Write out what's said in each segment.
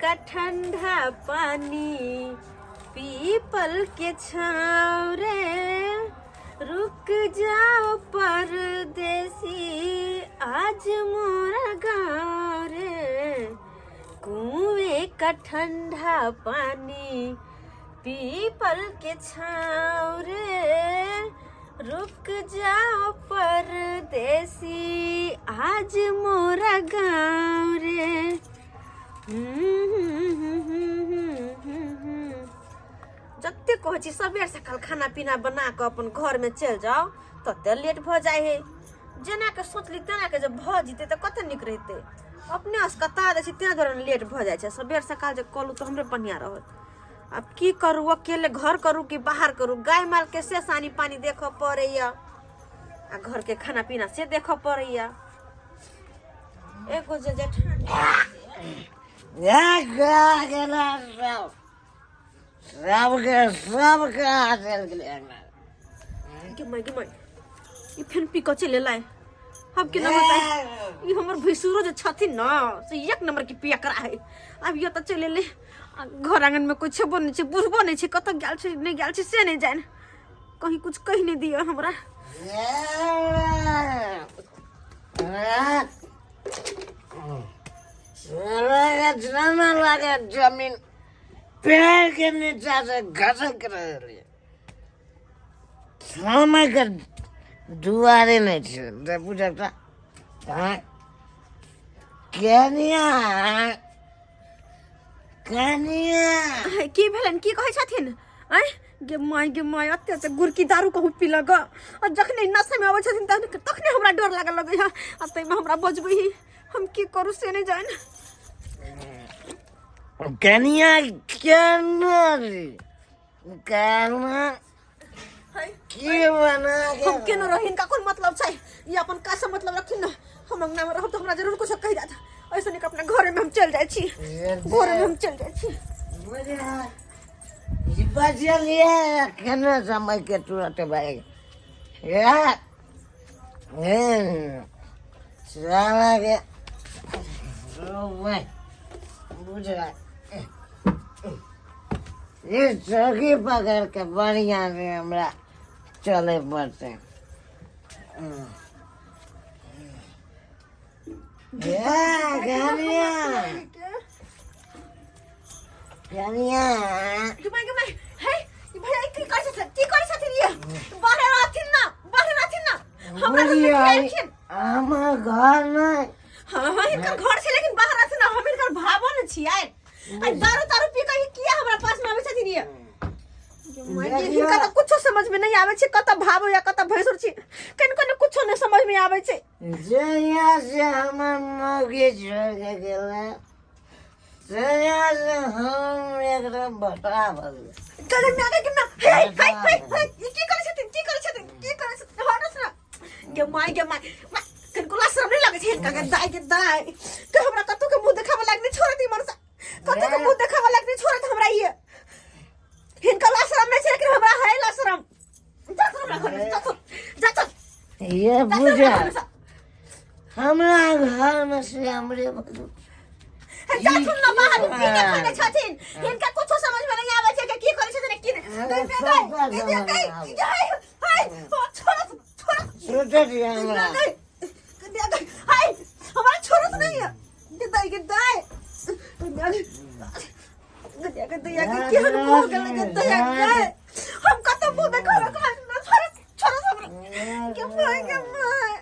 का ठंडा पानी, पीपल के छाँव रे, रुक जाओ परदेसी आज मोरा गाँव रे। कुएं का ठंडा पानी, पीपल के छाँव रे, रुक जाओ परदेसी आज मोरा गाँव रे। जते कहै छी सबेर सकाल खाना पीना बना कऽ अपन घरमे चलि जाउ, तते लेट भऽ जाइ है। जेना के सोचली तेना के जब भऽ जेतै तऽ कते नीक रहितै। अपने असकता दै छी, तेँ दुआरे लेट भऽ जाइ छै। सबेर सकाल जे कऽ लू तऽ हमरे बढ़िआँ रहत। आब की करू, अकेले घर करू कि बाहर करू? गाय मालके से सानी पानी देखऽ पड़ैया आ घरके खाना पीना से देखऽ पड़ैया। एगो जे जेठानी सबके सबके हासिल गेलै। गे माय, गे माय, ई फेन पी कऽ चलि एलै। हम केना बताइ? ई हमर भैंसुरो जे छथिन न से एक नंबर के पिया करा है। आब ये तऽ चलि एलै आ घर आंगन में कोइ छेबो नहि छै, बुझबो नहि छै कतऽ गेल छै नहि गेल छै से नहि जानि। कहीं कुछ कहि नहि दिअ हमरा। लागे जमीन पैर के नीचा से घसक रहल ये। समय के दुआरे नहि छै से बुझक तऽ आँय केनिया केनिया। की भेलनि? की कहै छथिन? आँय गे माय, गे माय, एते एते गुड़की दारू कहूँ पी लग आ जखने नशे में अबै छथिन तखने तखने हमरा डर लागऽ लगैया आ ताहिमे हमरा बजबै। हम की करू से नहि जानि। कनिया केना रे केना की बना के? हम केनो रही, हिनका कोन मतलब छै? ई अपन काज से मतलब रखथिन ने। हम अंगना में रहब तऽ हमरा जरूर कुछ कहि जात। ऐसे नीक अपना घरे में हम चलि जाइ छी, घरे में हम चलि जाइ छी। बचलिए केना समय के तुरंत भाई साला के बुझ ये चौकी पकड़ के बढ़िया से हमरा चले पड़ते। कनिया, कनिया। गे माय, गे माय, हे ई भैया, ई की करै छथिन? की करै छथिन? ये बाहर रहथिन ना, बाहर रहथिन ना, हमरा घर में बुझियै, किया एलखिन? हमर घर नहि। हाँ, हिनकर घर छै लेकिन बाहर रहथिन ना, हम हिनकर भावो ने छियै। आ दारू तारू पी के ई किया हमरा पास में आबै छथिन ये? गे माय, गे, हिनका तऽ कुछो समझ में नहीं आबै छै। कतऽ भावो या कतऽ भैंसुर छी, कनिको ने कुछो नहीं समझ में आबै छै। जहिया से हमर मौगी छोड़ि के गेलै तहिया से हम एकदम बता भऽ गेलै। चल मैं आगे के ना। हे हे हे हे, ई की करै छथिन? की करै छथिन? की करै छथिन? हटो ना। गे माय, गे माय, माय, कनिको ला शरम नहीं लागै छै हिनका? गे दाय, गे दाय के, हमरा कतौ के मुंह देखाबऽ लायक नहीं छोड़त ई मनसा। कतौ के मुंह देखाबऽ लायक नहीं छोड़त हमरा ई। हिनका ला शरम नहीं छै लेकिन हमरा है ला शरम। जा चल हमरा घर में, जा चल, जा चल। ये जा चल हमरा बुझा घर में से। हमरा घर में से हमरे बदू जाथुन ना बाहर, की के खोजे छथिन? हिनका कुछो समझ में नहीं आबै छै कि की करै छथिन की नहि। अरे गई, सबका गई, समझ गई, में आबै। गई, हाय, ओ छोड़ो, छोड़ो। सोचै छियै हमरा। गई, गई, गई, हाय, हमरा छोड़त नहीं है। गई, गई, गई, गई, गई, गई, गई, केहन भऽ गेलै? गई, गई, हम कतऽ मुँह देखब? छोड़ो, छोड़ो हमरा। गे my, गे my,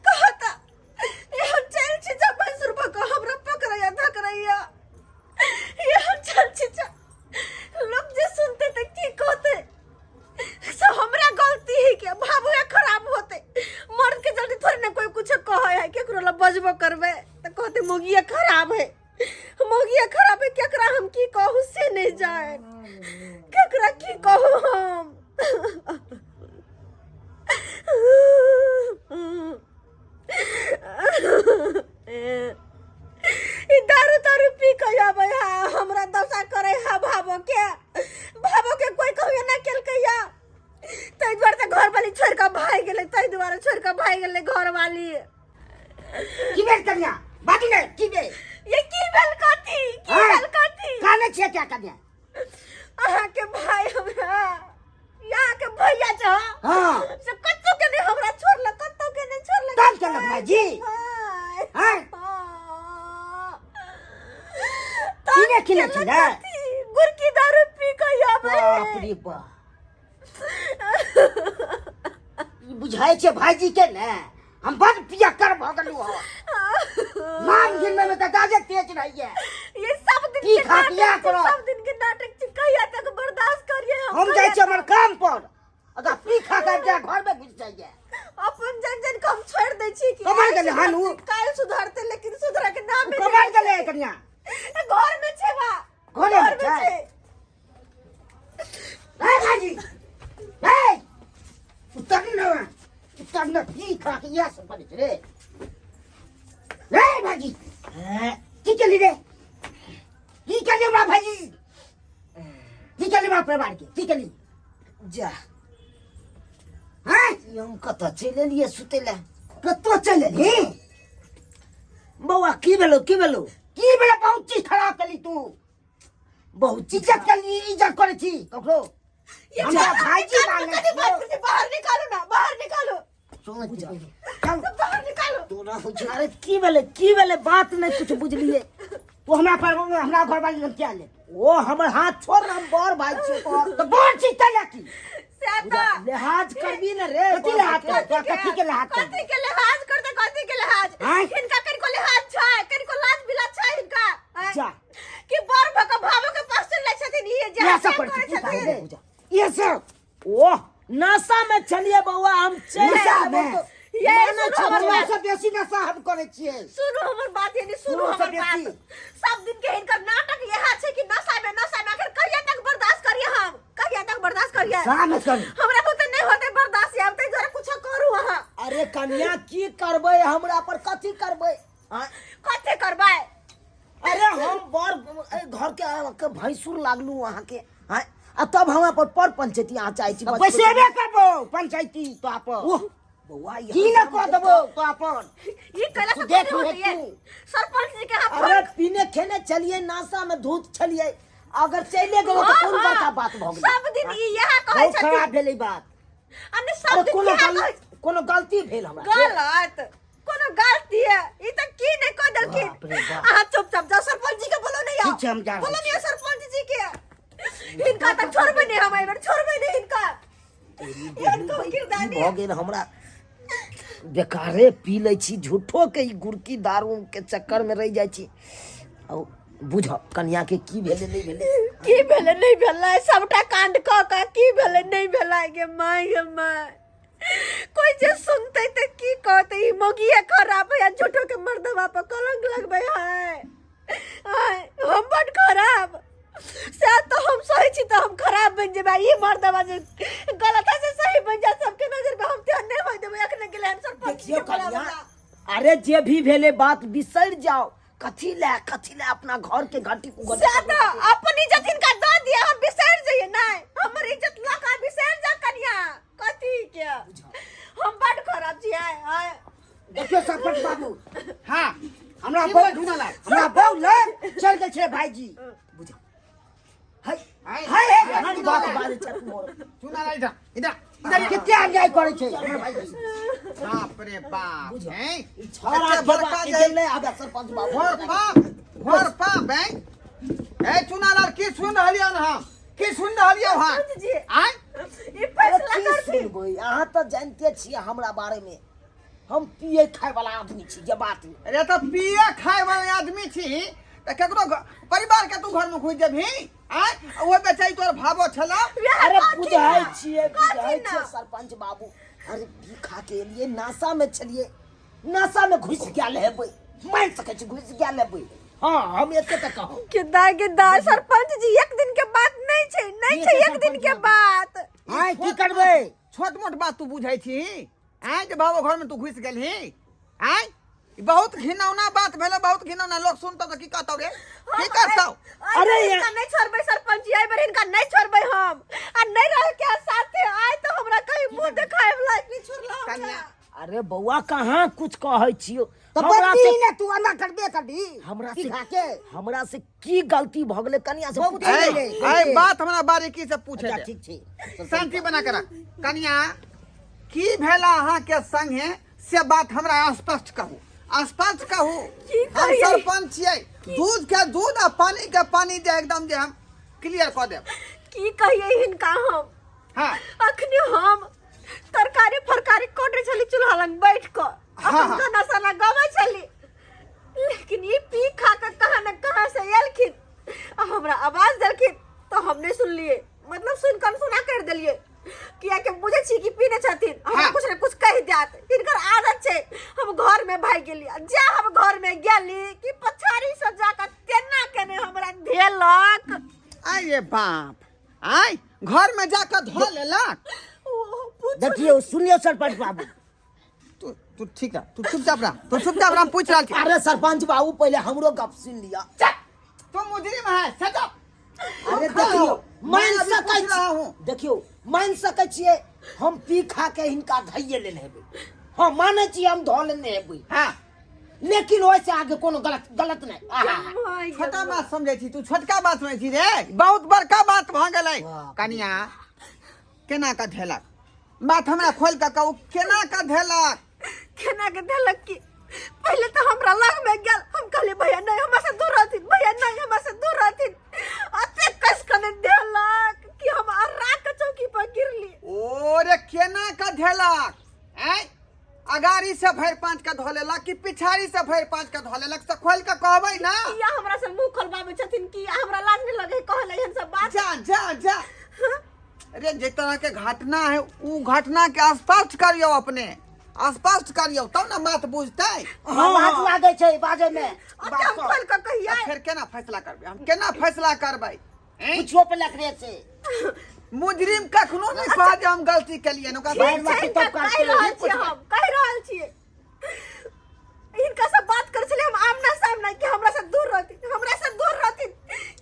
कहता ये हम चल छी जा भैंसुर भऽ कऽ हमरा पकड़ैया धकड़ैया। ये हम चल छी जा, लोग जे सुनते तऽ की कहते? से हमरा गलती है के भाभुए खराब होते? मर्द के जल्दी थोड़े ना कोई कुछ कहे है। केकरो ला बजबो करबे तऽ कहते मोगिया खराब है, मोगिया खराब है। केकरा हम की कहू से नहीं जाए, केकरा की कहू हम? ई दारू तारू पी के आबै है, हमरा दशा करे है। भाबो के, भाबो के कोई कहियो ना केलकै या ताहि दुआरे तऽ घरवाली छोड़ि कऽ भागि गेलै। ताहि दुआरे छोड़ि कऽ भागि गेलै घरवाली। की भेल कनिया? बाजू ने, की भेल? ये की भेल? कथी की छियै क्या कन्या? अहाँ के भाई हमरा यहाँ के भैया छ। हाँ। से कत्तो के नहीं हमरा छोड़लक, कत्तो के नहीं छोड़लक। तब केलक भाईजी? हाय। हाँ? हाँ। पीने खिले छी ने? गुड़की दारू पी के आबै। बाप रे बाप, ई बुझाइ छै भाईजी के ने हम बड पियक्कर भऽ गेलहुँ हँ। नाम गिनबै मे तऽ दाजे तेज रहैये। ये सब दिन की के खा नाटक पिया छै, करब? सब दिन के नाटक छै, कहिया तक बर्दाश्त करिए? हम जाइ छी हमर काम पर, अगर पी खा के आबि जाय घर में घुसि जाइए। अपन जन जन के हम छोड़ दै छी कि कमर आइ गेलै हन उ। सुधरतै, काल्हि सुधरतै, लेकिन सुधरे के नाम नहि कमर लै गेलै छै। कनिया। घर में छै बा। घरे में घर में छै? छै। ए भाईजी, ए उतर न, उतर न, पी खा के इएह सब करै छै रे। ए भाईजी, की केली रे? की केली हमरा भाईजी? की केली हमरा परिवार के? की केली? जा। हैं? ई हम कतऽ चलि एलियै सुतै लए? कतऽ चलि एलही? बौआ, की भेलौ, की भेलौ? की भेलै? बहुत चीज खराब केली तू। बहुत चीज इज्जत केली, इज्जत करै छी ककरो? ये हमरा छोड़ा, भाईजी निकालू, मानै कथी बात छियौ। करै छी? बाहर निकालू ना, बाहर निकालू। सुन, चल। बाहर निकालू। तोरा होइ छौ। अरे की भेलै, की भेलै? बात नहि कुछ बुझलियै। तू हमरा पर, हमरा घरवाली लग किया ले? ओ हमर हाथ छोड़, हम बड़ भाई छियौ तोहर। तऽ बड़ चीज तैला की? से तऽ लिहाज करबी ने रे। कथी लिहाज करबै? तोरा कथी के लिहाज करबै? कथी के लिहाज करतै? कथी के लिहाज? आँय? हिनका कनिको लिहाज छै? कनिको लाज बिलाज छै हिनका? आँय? जा। कि बड़ भऽ कऽ भावो के पास चलि जाइ छथिन ई जे इएह सब हत्या करै करै छी, छथिन। तू? इएह सब। ओह, नशा में छलिए बौआ हम, चलि नशा आएब में? तो- ये मानै सुनू हमर छलियै। बात। सब बेसी नशा हम करै छियै। सुनू हमर बात, यानी सुनू सुनू हमर सब बात। बेसी। सब दिन के हिनकर नाटक इएह छै कि नशा में, नशा में। आखिर कहिया तक बर्दाश्त करिए हम? कहिया तक बर्दाश्त करिए? सामने करू। हमरा बुते नहि होतै बर्दाश्त आब, ताहि दुआरे कुछो करू अहाँ। अरे कन्या, की करबै? हमरा पर कथी करबै? आँय? कथी करबै? अरे हम बड़ एहि घर के भैंसुर लागलू अहाँके, आँय? आ तब हमरा पर पर पंचायती अहाँ चाहै छी? बैसेबे करबो पंचायती तो पर। ओह बौआ, ई की न कऽ देबो तो पर। ई कैला से तू देख थोड़ी ले होतै। तू। सरपंच जी के हाथ। अरे पीने खेने चलिए, नाशा में धूत छलिए, अगर चले गेलो तऽ कोन बड़का बात भऽ गेलै? सब दिन ई इएह कहै बहुत खराब छथिन। भेलै बात। आ नहि सब अरे दिन कोनो इएह गल, कहै। कोनो गलती भेल हमरा से? गलत, कोनो गलती है? ई तऽ की नहि कह देलखिन। बाप रे बाप। अहाँ चुपचाप जाओ, सरपंच जी के बोलो नहीं आओ। ठीक छै, हम जा रहल बोलो नहीं सरपंच जी के। हिनका तऽ छोड़बै नहीं हम, एहि बेर छोड़बै नहीं हिनका। हिनको किरदानी। भऽ गेल हमरा बेकारे पी लै छी झूठो के, ई गुड़की दारू के चक्कर में रहि जाइ छी। आ बुझ कन्या के की भेलै नहि भेलै? की भेलै नहि भेलै? सबटा कांड कऽ कऽ की भेलै नहि भेलै? गे माय, गे माय, कोई जे सुनते तऽ की कहते? ई मौगिए खराब है, झूठो के मर्दवा पर कलंक लगबै है। आय, हम बड खराब से तो हम सही छी तऽ हम खराब बनि जेबै, ई मर्दवा जे गलत है से सही बनि जाए सबके नजर में, हम ध्यान नहि होय देबै। अखने गेलै हन सरपंच जी देखियौ के बोलाबै कन्या, ला। अरे जे भी भेलै बात बिसरि जाओ। कथी ले, कथी ले अपना घर के घंटी कुघंटी? से तऽ अपन इज्जत हिनका दऽ दिअ, हम बिसरि जइयै। नहि, हमर इज्जत लऽ कऽ बिसरि जा कनिया। कथी के हम बड खराब छियै? आय। देखियौ सरपंच बाबू। हाँ। हमरा की बहु बोल ढूंढल है? हमरा बहु लग चल गेल छै भाईजी। बुझ है। हाय। हाय हाय। एहन बात बाजै छथि मोर। चुना ला, इधर इधर इधर। कते अन्याय करै छै हमर भाईजी। बाप रे बाप। बुझ। हैं? ई छौड़ा एते बड़का के जे नहि आबे सरपंच बाबू। घर पाप, घर पाप हैं। ए चुनालाल, की सुन रहलियन हम? की सुन रहलियौ हन? सरपंच जी। आय। ई अरे फैसला की करथिन। सुनबै? अहाँ तऽ जानिते छियै हमरा बारे में, हम पिए खाय वाला आदमी छी, जे बात नहि। अरे तऽ पिए खाय वाला आदमी छी तऽ केकरो परिवार के तू घर में घुसि जेबही? आय, ओ बेचारी तोर भावो छलौ। वएह अरे कहथिन बुझै ना। छियै, कहथिन बुझै ना। छियै सरपंच बाबू। अरे पी खा के एलियै, नाशा में छलियै, नाशा में घुसि गेल हेबै, मानि सकै छी घुसि गेल हेबै। हाँ, हम एते तक कहब। गिद्दा गिद्दा सरपंच जी, एक दिन के बात नहीं छै, नहीं छै एक दिन के बात। आय, की करबै? छोट मोट बात तू बुझै छी? आय, जे बाबो घर में तू घुसि गेलही? आय, ई बहुत घिनौना बात भेलै, बहुत घिनौना। लोग सुनतौ तऽ की कहतौ रे? की करतौ? अरे अरे हिनका नहीं छोड़बै सरपंच जी, एहि बेर हिनका नहीं छोड़बै हम, आ नहीं रह के साथे आय तो हमरा कहीं मुंह देखाए वाला नहीं छोड़ला हमरा। कन्या। अरे बौआ कहाँ कुछ कहै छियो। तऽ हमरा बदली से ने तू एना करबे करबी हमरा पी से खा के हमरा से की गलती भऽ गेलै कनिया से बहुत पूछ। ऐ, ऐ ऐ बात हमरा बारीकी से पूछे अच्छा दे। ठीक छै। शांति बना के रख। कनिया, की भेला अहाँ के संगे से बात हमरा स्पष्ट कहू, स्पष्ट कहू। की हम कहियै? सरपंच छियै, दूध के दूध आ पानी के पानी जे एकदम जे हम क्लियर कऽ देब। की कहियै हिनका हम? हाँ। अखने हम तरकारी फरकारी कटै छली चूल्हा लग बैठ कऽ, हाँ, अपन हाँ। गाना साना गबै छली, लेकिन ई पी खा कऽ कहाँ न कहाँ से एलखिन आ हमरा आवाज देलखिन तऽ हम नहि सुनलियै, मतलब सुनि कऽ अनसुना करि देलियै, कियाकि बुझै छी कि पीने छथिन, हमरा हाँ। कुछ ने कुछ कहि देत, हिनकर आदत छै। हम घर में भागि गेली आ जा हम घर में गेली कि पछाड़ी से जाकऽ तेना केने हमरा धेलक। आय रे बाप, आय घर में जाकर धो लेलक। ओ, पूछू। देखियौ, सुनियौ सरपंच बाबू। तू तू ठीक रह, तू चुपचाप रह, तू चुपचाप रह, हम पूछ रहल छी। अरे सरपंच बाबू, पहिले हमरो गप सुनि लिअ। चल, तू मुजरिम है, सजो। अरे खा देखियौ, लो। मान मैं अभी सकै पूछ रहा हूँ। छी, देखियौ मान सकै छियै हम पी खा के हिनका धैये लेने हेबै, हाँ मानै छियै हम धऽ लेने हेबै। हाँ। लेकिन ओहिसँ आगे कोनो गलत गलत नहि। आहा। My छोटा God. बात समझै छी तू, छोटका बात समझै छी रे, बहुत बड़का बात भऽ गेलै। बाप रे। कनिया, केना कऽ धेलक बात हमरा खोलि कऽ कहू, केना कऽ धेलक? केना के धेलक की, पहिले तऽ हमरा लग में गेल, हम कहलियै भैया नहीं, हमरा से दूर रहथिन, भैया नहीं, हमरा से दूर रहथिन, अते कस कने धेलक कि हम अर्रा के चौकी पर गिरली। ओ रे, केना कऽ धेलक? आँय, अगाड़ी से भरि पाँच के धो लेलक कि पिछाड़ी से भरि पाँच के धो लेलक, से खोलि कऽ कहबै ना। किया हमरा से मुंह खोलबाबै छथिन? कि हमरा लाज नहीं लगे कहले एहन सब बात? जा जा जा अरे, जे तरह के घटना है उ घटना के स्पष्ट करियौ, अपने स्पष्ट करियौ तब ने बात बुझतै। हाँ, लाज लागै छै बाजै मे। ओते हम खोल कऽ कहियै? आ फेर केना फैसला करबै हम, केना फैसला करबै? ऐं? पूछियो पे लकड़े से। मुजरिम कखनो नहि कहत जे हम गलती केलियै, ओकरा ठीक बाहर छै, बाकी हिनका तब कहि करतै। रहल छियै, हम कहि रहल छियै, हिनका से बात करै छलियै हम आमना सामना कि हमरा से दूर रहथिन, हमरा से दूर रहथिन,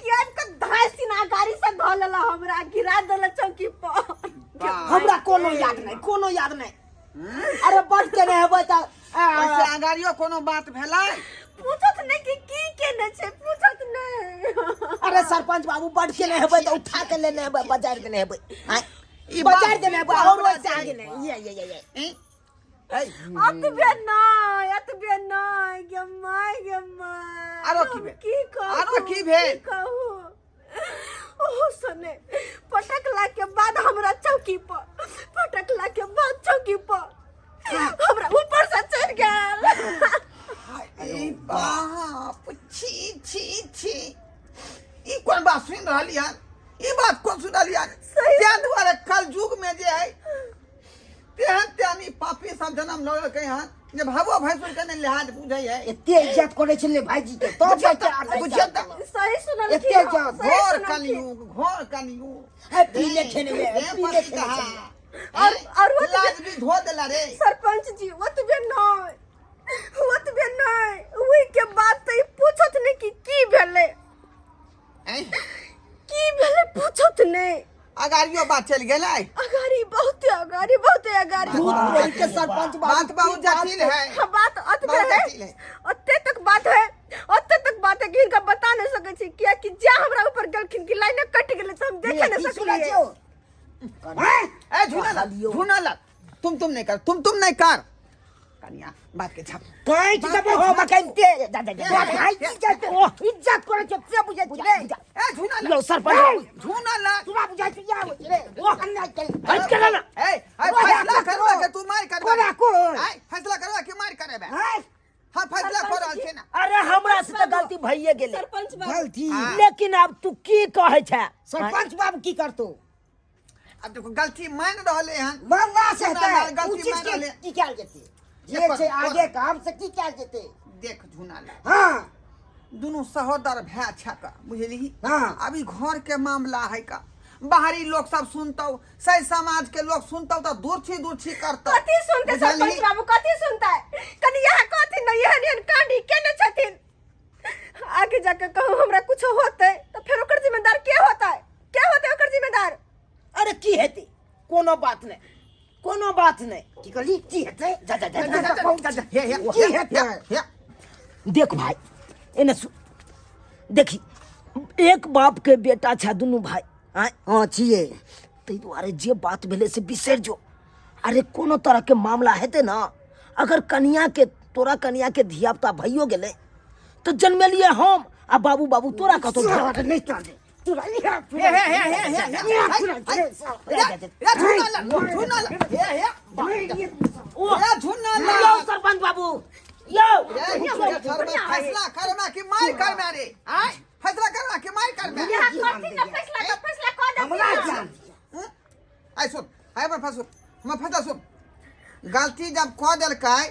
कि आबि कऽ धाँइ सिना गाड़ी से धऽ लेला, हमरा गिरा देला चौकी पर। हमरा कोनो याद नहि, कोनो याद नहि। अरे बड केने हेबै तऽ ओहिसे अगाड़ियो कोनो बात भेलै? पूछत नहि कि की केने छै, पूछत नहि। अरे सरपंच बाबू, बड केने हेबै तऽ उठा के लेने हेबै, बाजार देने हेबै। आँय, ई बात बाजार देने हेबै और ओहिसे आगे नहि। ये ये ये ये ऐं? ऐ, अतबे नहि, अतबे नहि, गे माय, गे माय। आरो की हम भेल? की कहू? आरो की भेल? की कहू? ओहो सने पटकला के बाद हमरा चौकी पर, पटकला के बाद चौकी पर हमरा ऊपर से चढ़ गेल। अरे बाप, छी छी छी, ई कोन बात सुनि रहली हन? ई बात कोन सुनि रहली हन? सही। तें दुआरे कलयुग में जे है तेहन तेहन ई पापी सब जन्म लऽ लेलकै हन जे भावो भैंसुर के नहि लिहाज बुझै है। एते इज्जत करै छलै भाईजी के तब बुझियौ जाके तऽ, आबै बुझियौ तऽ। सही सुनलखिन एते हन, जान, सही घोर सुनलखिन। कलयुग, घोर कलयुग। है पीले खेने में, हे पीले पति खेने कहा। छलियै। और वो लाज भी धो देला रे। सरपंच जी, ओतबे नहि, ओतबे नहि, ओहि के बाद तऽ ई पूछत नहि कि की भेलै। ऐं? की भेलै पूछत नहि। अगाड़ियो बात चलि गेलै। अगाड़ी बहुते, अगाड़ी बहुते, अगाड़ी। दूध तोड़ के सरपंच बाबू बात बहुत जटिल है। हाँ, बात ओतबे बहुत है, जटिल है। ओते तक बात है, ओते तक बात है कि हिनका बता नहीं सकै छी, कियाकि जे हमरा ऊपर गेलखिन कि लाइने कटि गेलै तऽ हम देखे नहीं की सुनै सकलियै। छियौ? हैं? ए झूना लग, झूना लग, तुम तुम नहीं कर, तुम तुम नहीं कर। कनिया, बात के छाप। काहे की जब हो मकनते जा जा जा भाई की जाते इज्जत करे छै से बुझै छी रे। ए झूना लग, यौ सरपंच बाबू, झूना लग। तोरा बुझै छी या होइ रे ओ अन्याय चल। हट के ना। ए ए, फैसला करवा के तू मार करबे। कोना कोन? ए फैसला करवा के मार करेबे। हैं? हां, फैसला कर रहल छै ना। अरे हमरा से तऽ गलती भइए गेलै सरपंच बाबू। गलती। हाँ। लेकिन आब तू की कहै छै? सरपंच बाबू की करतो? अब देखो, गलती मान रहले हन। मानला से ना, हेतै ना, गलती उ चीज मान के रहले। की कयल जेतै जे जे छै आगे काम से की कयल जेतै? देख झूना ला। हाँ। दुनू सहोदर भाय छक, बुझलिही? हाँ। अभी घर के मामला है का, बाहरी लोग सब सुनतौ, सही समाज के लोग सुनतौ तऽ दूर छी करतौ। कथी सुनते बुझलिही? सरपंच बाबू, कथी सुनते? कनि यहाँ कहथिन ने एहन एहन कांडी केने छथिन, आगे जाके कहूँ हमरा कुछ होते तो फिर ओकर जिम्मेदार के होता है? के होते ओकर जिम्मेदार? अरे की हेतै, कोनो बात नहि। कोनो बात नहि। की कहली, की हेतै? जा जा जा जा, जा, जा, जा, जा, हे हे की हेतै? हे देख भाई, एने सु देखी, एक बाप के बेटा छा दुनू भाई। आँय? हँ, छियै। ताहि दुआरे जे बात भेलै से बिसरि जो। अरे कोनो तरह के मामला हेतै ना, अगर कनिया के तोरा कनिया के धिया पुता भइयो गेलै तऽ जन्मेलियै हम आ बाबू बाबू तोरा कतौ तोरा के नहि चलतै। तोरा इहा हे हे हे हे हे हे हे झुना ला, झुना ला, हे हे ओ हे झुना ला। यौ सरपंच बाबू यौ। फैसला करना कि मार करना रे? आय, फैसला करना कि मार करना? यहाँ करथिन ना फैसला तऽ फैसला कऽ हमरा देथिन। जान। आय सुन, आय हमर फैसला, हमर फैसला सुन। गलती जब कऽ देलकै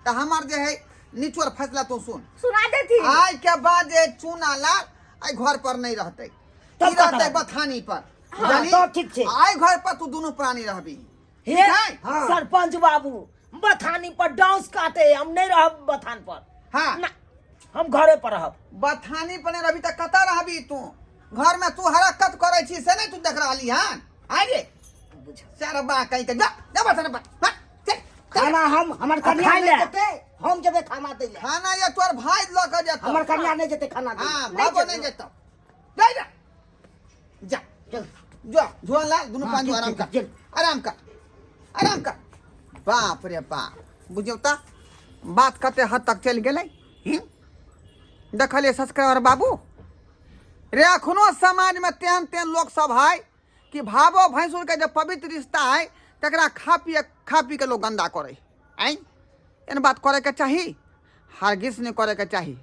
तऽ हमर जे है निचोड़ फैसला तू सुन। सुना देथिन। आय के बाद जे चूना लाल आइ घर पर नहीं रहते, तब ई रहते कतऽ? बथानी पर। हाँ, बुझलही? तब ठीक छै। आइ घर पर तू दुनू प्राणी रहबी। हे ठीक है? हाँ। सरपंच बाबू, बथानी पर डांस काटे हम नहीं रहब बथान पर। हाँ। ना, हम घरे पर रहब। बथानी पर नहीं रहबी तऽ कतऽ रहबी तू? घर में तू हरकत करै छी से नहीं तू देख रहली हन? आइ रे सरबा कहीं के जा जा बथान पर। हाँ, चल, चल। खाना हम हमर कन्या खाइ नहि ले। जेतै, हम जेबै खाना दै ले। खाना ये तोर भाई लऽ के जेतौ। हमर कन्या नहि जेतै खाना दै ले। हाँ, भागो नहीं जेतौ। जा जा जा। चल। जो झोला ला दुनू हाँ, पाँच ठीक, आराम ठीक, कर। चल। आराम कर, आराम कर। बाप रे बाप, बुझियौ तऽ बात कते हद तक चलि गेलै। देखलियै सब्सक्राइबर बाबू रे, अखनो समाजमे तेहन तेहन लोक सब है कि भावो भैंसुर के जे पवित्र रिश्ता है तकरा खा पी के लोग गंदा करै। आँय, एहन बात करैके चाही? हरगिज नहि करैके चाही।